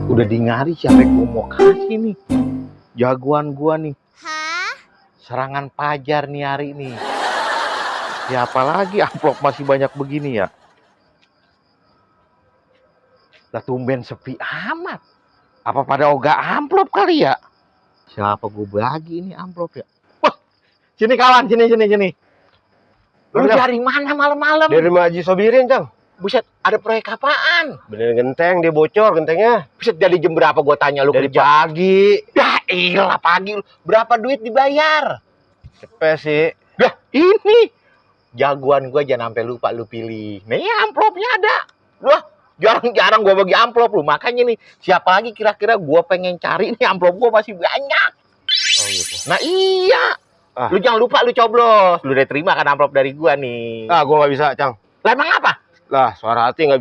Udah di ngari siapa yang gua mau kasih nih. Jagoan gua nih. Hah? Serangan Pajar nih hari ini. Ya apalagi amplop masih banyak begini ya. Lah tumben sepi amat. Apa pada ogah amplop kali ya? Siapa gue bagi ini amplop ya? Wah, sini kawan, sini. Lu dari mana malam-malam? Dari rumah Haji Sobirin, Cang. Buset, ada proyek apaan? Bener genteng, dia bocor gentengnya. Buset, dari jam berapa gue tanya lu Dari kerja? pagi. Ya iyalah pagi lu. Berapa duit dibayar? Cepet sih. Dah, ini. Jagoan gue jangan sampai lupa lu pilih. Nih amplopnya ada. Wah, jarang-jarang gue bagi amplop lu. Makanya nih, siapa lagi kira-kira gue pengen cari nih amplop gue masih banyak. Oh gitu. Nah iya. Ah. Lu jangan lupa lu coblos. Lu udah terima kan amplop dari gue nih. Ah, gua nggak bisa, Cang. Lah emang apa? Lah, suara hati nggak